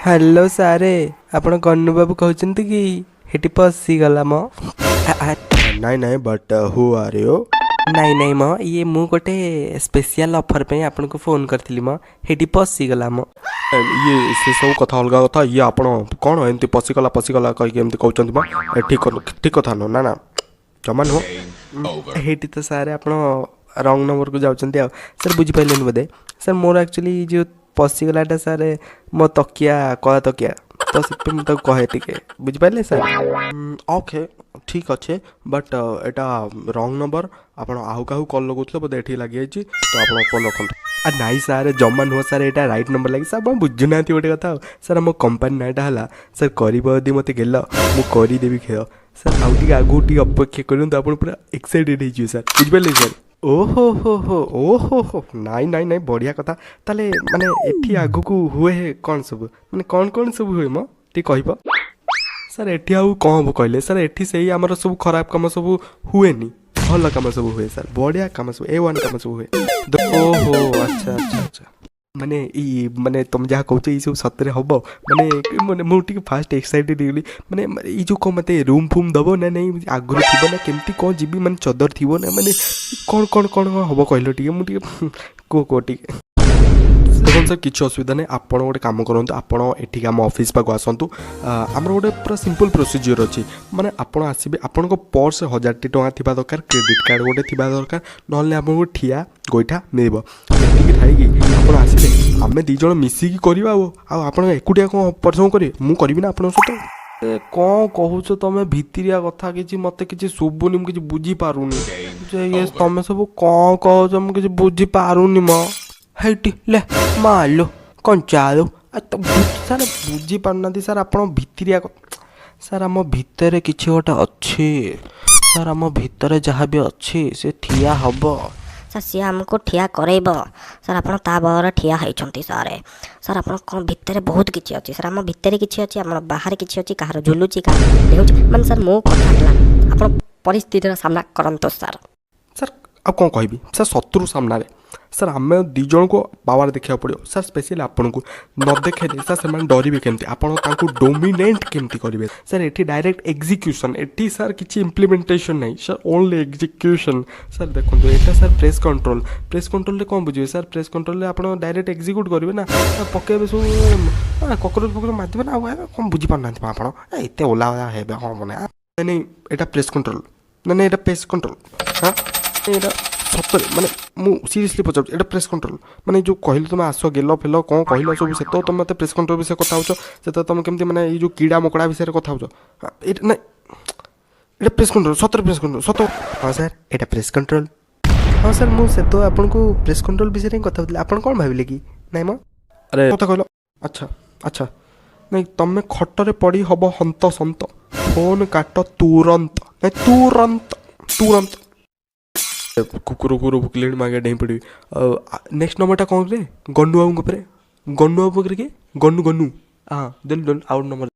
Hello ସାରେ, ଆପଣ ଗନୁ ବାବୁ କହୁଛନ୍ତି କି? ହେଠି ପଶିଗଲା ମ। ନାଇଁ ନାଇଁ, but who are you? ନାଇଁ ନାଇଁ ମ, ଇଏ ମୁଁ ଗୋଟେ ସ୍ପେଶିଆଲ ଅଫର୍ ପାଇଁ ଆପଣଙ୍କୁ ଫୋନ୍ କରିଥିଲି ମ। ହେଠି ପଶିଗଲା ମ। ଇଏ ସେ ସବୁ କଥା ଅଲଗା କଥା। ଇଏ ଆପଣ କ'ଣ ଏମିତି ପଶିଗଲା ପଶିଗଲା କହିକି ଏମିତି କହୁଛନ୍ତି ମ? ଏ ଠିକ୍ କଥା ନୁହଁ। ନା ନା, ଜମା ନୁହଁ। ହେଇଠି ତ ସାର୍, ଆପଣ ରଙ୍ଗ ନମ୍ବରକୁ ଯାଉଛନ୍ତି। ଆଉ ସାର୍, ବୁଝିପାରିଲେନି ବୋଧେ। ସାର୍, ମୋର ଆକ୍ଚୁଆଲି ଯେଉଁ ପଶିଗଲାଟା ସାର୍, ମୋ ତକିଆ, କଳା ତକିଆ ତ, ସେଥିପାଇଁ ମୁଁ ତାକୁ କହେ ଟିକେ। ବୁଝିପାରିଲେ ସାର୍? ଓକେ, ଠିକ୍ ଅଛି, ବଟ୍ ଏଇଟା ରଙ୍ଗ ନମ୍ବର। ଆପଣ ଆଉ କାହାକୁ କଲ୍ ଲଗାଉଥିଲେ ବୋଧେ, ଏଠି ଲାଗିଯାଇଛି। ତ ଆପଣ ଫୋନ୍ ରଖନ୍ତୁ। ଆ ନାଇଁ ସାର୍, ଜମା ନୁହଁ ସାର୍, ଏଇଟା ରାଇଟ୍ ନମ୍ବର ଲାଗି ସାର୍। ଆପଣ ବୁଝୁନାହାନ୍ତି ଗୋଟେ କଥା। ଆଉ ସାର୍, ଆମ କମ୍ପାନୀ ନାଁଟା ହେଲା ସାର୍, କରିବ ଯଦି ମୋତେ ଗେଲ, ମୁଁ କରିଦେବି ଖେଳ। ସାର୍, ଆଉ ଟିକେ ଆଗକୁ ଟିକେ ଅପେକ୍ଷା କରନ୍ତୁ, ଆପଣ ପୁରା ଏକ୍ସାଇଟେଡ଼ ହେଇଯିବେ ସାର୍। ବୁଝିପାରିଲେ ସାର୍? ଓହୋ ହୋ ହୋ, ଓହୋ ହୋ, ନାଇଁ ନାଇଁ ନାଇଁ, ବଢ଼ିଆ କଥା। ତାହେଲେ ମାନେ ଏଠି ଆଗକୁ ହୁଏ କ'ଣ ସବୁ? ମାନେ କ'ଣ କ'ଣ ସବୁ ହୁଏ ମ, ଟିକେ କହିବ? ସାର୍, ଏଠି ଆଉ କ'ଣ ହବ କହିଲେ? ସାର୍, ଏଠି ସେଇ ଆମର ସବୁ ଖରାପ କାମ ସବୁ ହୁଏନି, ଭଲ କାମ ସବୁ ହୁଏ ସାର୍। ବଢ଼ିଆ କାମ ସବୁ, ଏ ୱାନ୍ କାମ ସବୁ ହୁଏ। ଓହୋ, ଆଚ୍ଛା ଆଚ୍ଛା ଆଚ୍ଛା। ମାନେ ଏଇ ମାନେ ତମେ ଯାହା କହୁଛ, ଏଇ ସବୁ ସତରେ ହବ? ମାନେ ମାନେ ମୁଁ ଟିକେ ଫାଷ୍ଟ ଏକ୍ସାଇଟେଡ଼ ହେଇଗଲି। ମାନେ ଏଇ ଯେଉଁ କ'ଣ ମୋତେ ରୁମ୍ ଫୁମ୍ ଦେବ ନା ନାଇଁ? ଆଗରୁ ଥିବ ନା କେମିତି କ'ଣ ଯିବି? ମାନେ ଚଦର ଥିବ ନା, ମାନେ କ'ଣ କ'ଣ କ'ଣ କ'ଣ ହବ କହିଲ ଟିକେ? ମୁଁ ଟିକେ କୁହ କୁହ ଟିକେ। ଦେଖନ୍ତୁ ସାର୍, କିଛି ଅସୁବିଧା ନାହିଁ। ଆପଣ ଗୋଟେ କାମ କରନ୍ତୁ, ଆପଣ ଏଠିକି ଆମ ଅଫିସ୍ ପାଖକୁ ଆସନ୍ତୁ। ଆମର ଗୋଟେ ପୁରା ସିମ୍ପଲ୍ ପ୍ରୋସିଜିଓର ଅଛି। ମାନେ ଆପଣ ଆସିବେ, ଆପଣଙ୍କ ପର୍ସ 1000ଟି ଟଙ୍କା ଥିବା ଦରକାର, କ୍ରେଡ଼ିଟ୍ କାର୍ଡ଼ ଗୋଟେ ଥିବା ଦରକାର, ନହେଲେ ଆପଣଙ୍କୁ ଠିଆ ଗୋଇଠା ମିଳିବ। ଏତିକି ଥାଇକି ଆପଣ ଆସିଲେ ଆମେ ଦୁଇ ଜଣ ମିଶିକି କରିବା। ଆଉ ଆଉ ଆପଣ ଏକୁଟିଆ କ'ଣ ପରିଶ୍ରମ କରିବେ? ମୁଁ କରିବି ନା ଆପଣଙ୍କ ସହିତ। ଏ କ'ଣ କହୁଛ ତମେ ଭିତିରିଆ କଥା କିଛି, ମୋତେ କିଛି ଶୁଭୁନି, ମୁଁ କିଛି ବୁଝିପାରୁନି ଯେ ଇଏ ତମେ ସବୁ କ'ଣ କହୁଛ, ମୁଁ କିଛି ବୁଝିପାରୁନି ମ। ହେଇଟି ଲେ ମାଲୋ କଞ୍ଚା ଆଳୁ। ଆ ତ ସାର୍, ବୁଝିପାରୁନାହାନ୍ତି ସାର୍ ଆପଣ ଭିତିରିଆ। ସାର୍, ଆମ ଭିତରେ କିଛି ଗୋଟେ ଅଛି ସାର୍। ଆମ ଭିତରେ ଯାହା ବି ଅଛି, ସେ ଠିଆ ହବ। ସାର୍, ସିଏ ଆମକୁ ଠିଆ କରେଇବ ସାର୍। ଆପଣ ତା ବଳରେ ଠିଆ ହେଇଛନ୍ତି ସାର୍। ସାର୍, ଆପଣ କ'ଣ ଭିତରେ ବହୁତ କିଛି ଅଛି ସାର୍। ଆମ ଭିତରେ କିଛି ଅଛି, ଆମର ବାହାରେ କିଛି ଅଛି, କାହାର ଝୁଲୁଛି, କାହାର ଡେଉଁଛି। ମାନେ ସାର୍, ମୋ କଥା ହେଲା ଆପଣ ପରିସ୍ଥିତିର ସାମ୍ନା କରନ୍ତୁ ସାର୍। ସାର୍, ଆଉ କ'ଣ କହିବି ସାର୍? ଶତ୍ରୁ ସାମ୍ନାରେ ସାର୍, ଆମେ ଦୁଇ ଜଣଙ୍କୁ ପାୱାର ଦେଖିବାକୁ ପଡ଼ିବ ସାର୍। ସ୍ପେଶିଆଲି ଆପଣଙ୍କୁ ନ ଦେଖେଇଲେ ସାର୍, ସେମାନେ ଡରିବେ କେମିତି? ଆପଣ ତାଙ୍କୁ ଡୋମିନେଣ୍ଟ କେମିତି କରିବେ ସାର୍? ଏଠି ଡାଇରେକ୍ଟ ଏକ୍ଜିକ୍ୟୁସନ୍। ଏଠି ସାର୍, କିଛି ଇମ୍ପ୍ଲିମେଣ୍ଟେସନ୍ ନାହିଁ ସାର୍, ଓନ୍ଲି ଏକ୍ଜିକ୍ୟୁସନ୍। ସାର୍, ଦେଖନ୍ତୁ, ଏଇଟା ସାର୍ ପ୍ରେସ୍ କଣ୍ଟ୍ରୋଲ୍। ପ୍ରେସ୍ କଣ୍ଟ୍ରୋଲରେ କ'ଣ ବୁଝିବେ ସାର୍? ପ୍ରେସ୍ କଣ୍ଟ୍ରୋଲରେ ଆପଣ ଡାଇରେକ୍ଟ ଏକ୍ଜିକ୍ୟୁଟ୍ କରିବେ ନା ପକେଇବେ ସବୁ କକରୋଚ ଫକରୋଚ ମାରିଦେବେ ନା? ଆଉ କ'ଣ ବୁଝିପାରୁନାହାନ୍ତି ମ ଆପଣ? ଏତେ ଓଲା ଓଲା ହେବେ ହଁ ମାନେ। ନାଇଁ ନାଇଁ, ଏଇଟା ପ୍ରେସ୍ କଣ୍ଟ୍ରୋଲ। ନାଇଁ ନାଇଁ, ଏଇଟା ପ୍ରେସ୍ କଣ୍ଟ୍ରୋଲ। ହଁ, ଏଇଟା ସତରେ, ମାନେ ମୁଁ ସିରିୟସଲି ପଚାରୁଛି, ଏଇଟା ପ୍ରେସ୍ କଣ୍ଟ୍ରୋଲ? ମାନେ ଯେଉଁ କହିଲ ତୁମେ ଆସ, ଗେଲ ଫେଲ କ'ଣ କହିଲ ସବୁ, ସେତେବେଳେ ତୁମେ ମୋତେ ପ୍ରେସ୍ କଣ୍ଟ୍ରୋଲ ବିଷୟରେ କଥା ହେଉଛ, ସେତେବେଳେ ତୁମେ କେମିତି ମାନେ ଏଇ ଯେଉଁ କୀଡ଼ା ମକଡ଼ା ବିଷୟରେ କଥା ହେଉଛ? ହଁ, ଏଇଟା ନାଇଁ, ଏଇଟା ପ୍ରେସ୍ କଣ୍ଟ୍ରୋଲ। ସତରେ ପ୍ରେସ୍ କଣ୍ଟ୍ରୋଲ, ସତ। ହଁ ସାର୍, ଏଇଟା ପ୍ରେସ୍ କଣ୍ଟ୍ରୋଲ। ହଁ ସାର୍, ମୁଁ ସେତେବେଳେ ଆପଣଙ୍କୁ ପ୍ରେସ୍ କଣ୍ଟ୍ରୋଲ ବିଷୟରେ ହିଁ କଥା ହେଉଥିଲି। ଆପଣ କ'ଣ ଭାବିଲେ କି? ନାଇଁ ମ। ଆରେ, କଥା କହିଲ। ଆଚ୍ଛା ଆଚ୍ଛା, ନାଇଁ, ତମେ ଖଟରେ ପଡ଼ି ହବ ହନ୍ତ ସନ୍ତ। ଫୋନ୍ କାଟ ତୁରନ୍ତ। ନାଇଁ, ତୁରନ୍ତ ତୁରନ୍ତ। କୁକୁର କୁକୁର ଭୁକିଲେଣି, ମାଗେ ଡେଇଁ ପଡ଼ିବି। ଆଉ ନେକ୍ସଟ ନମ୍ବରଟା କ'ଣ ରେ? ଗନୁ ବାବୁଙ୍କ ଉପରେ, ଗନୁ ବାବୁ ପାଖରେ କିଏ? ଗନୁ ଗନୁ, ହଁ, ଦେଲୁ ଦେଲୁ ଆଉ ନମ୍ବର।